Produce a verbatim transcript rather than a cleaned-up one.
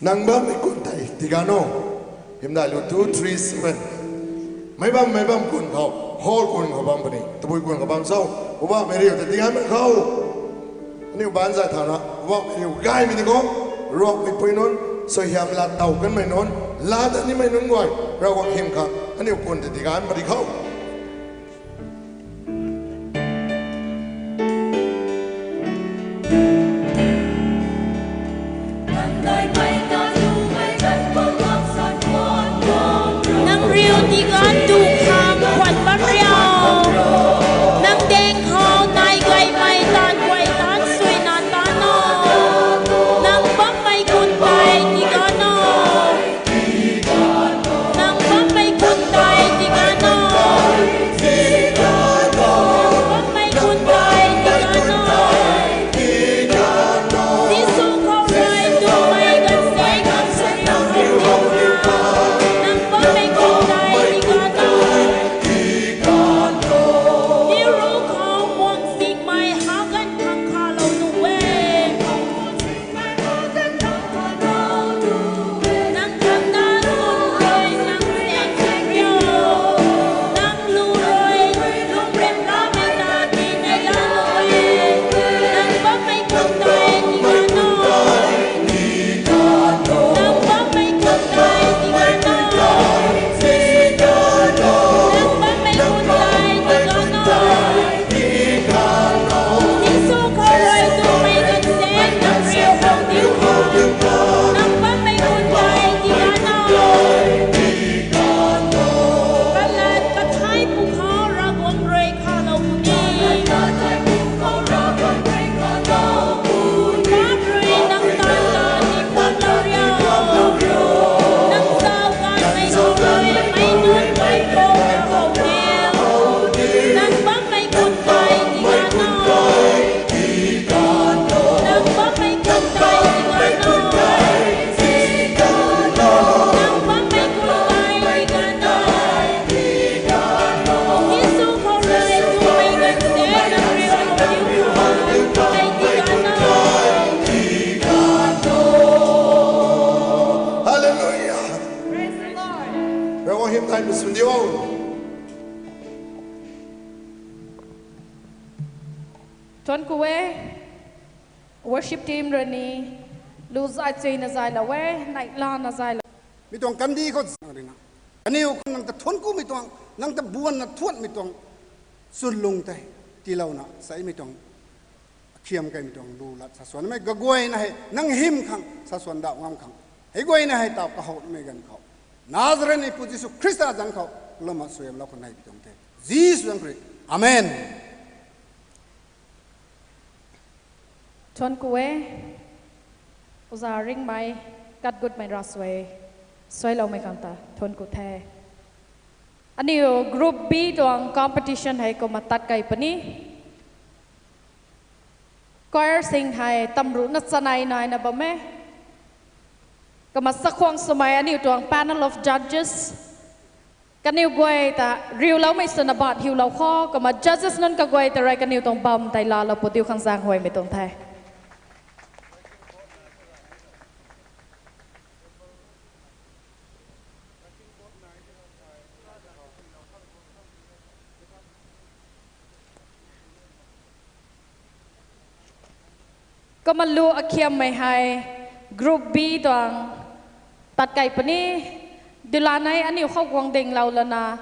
Nang bammei kun tei tiganv o. Hymdaih lu two three seven. Meic bam, meic bam kun khou, hall kun khou bam puni, tabui kun khou bam cho, Poubauhmei riu tei tiganvmei khou, aniu baanc zay thauna Poubauhmei riu gaymei ni khou, Ruangmei pui nunc, suaihiam lat tow kanmei nunc, lat nimei nunc guay, Ravguangc hym khang aniu kun tei tiganv puni khou. Nang riu tiganv tu khang khwan bam riu. Nang daeng khou nai gaymei taanv guay taanv suina taanv o. Nang bammei kun tei tiganv o. Nang bammei kun tei tiganv o. Nang bammei kun tei tiganv o. Jisu khou rui twmei ganvsaengc nang suaihiam ringhpouc diu khang, nang bammei kun tei tiganv o. Diu ru khou muang sikmei ha ganv khang khalou nuh e. Nang khang na kun rui nang saeng riu. Nang lu rui lungh rem ramei ta tii nai ganv o e. Nang bammei kun tei tiganv o. Nang bammei kun tei tiganv o. Nang bammei kun tei tiganv o. Jisu khou rui twmei ganvsaengc nang riu khou diu khang, nang bammei kun tei tiganv o. Kalat kathai pwkhou Ravguangc rui khalou puni. Tat rui nang taanv ta tiipatlou riu. Nang zauc kanmei khou rui meic nunc mei khou Ravguangc niw, nang bammei kun tei tiganv o. Nang bammei kun tei tiganv o. Nang bammei kun tei tiganv o. Jisu khou rui twmei ganvsaengc nang riu khou diu khang, tei tiganv o. Hallelujah. Praise the Lord. Ravguangc hymdaihmei sw diu. Thuanc ku e, worship team rui ni, lu zay chuina zaylou e, neihlana zaylou. Mi tuang kandih khou zang rui na, kaniw khang nang ta thuanc kumei tuang, nang ta buanna thuanmei tuang, chwnlung tei tiilouna saimei tuang, akhiam kaimei tuang lu lat sa suanmei kaguayna hei nang hym khang sa suan dauh ngam khang, hei guayna hei taw kahowmei ganv khou, Nazareth nipu Jisu Khrista zanc khou, lwmna suaihiamlou khou nei pi tuang the. Jisu zanc khou rui. Amen. Thuanc ku e, oza Ringmei, kat gutmei ravsuai, suailoumei khang ta thuanc ku the. Aniu group B tuang competition hei kumna tat kei puni. Choir sing hei tamruhna chanei naina bam e. Kumna chakhwang swmei aniu tuang panel of judges, kaniw guay ta riuloumei swna baat hiulou kho, kumna judges nunc kaguay ta rui kaniw tuang bam tei laalou pu diu khang zaenghuaymei tuang the. Kumna lu akhiammei hei group B tuang tat kei puni. Dulanei aniu khou guang dinglou lana,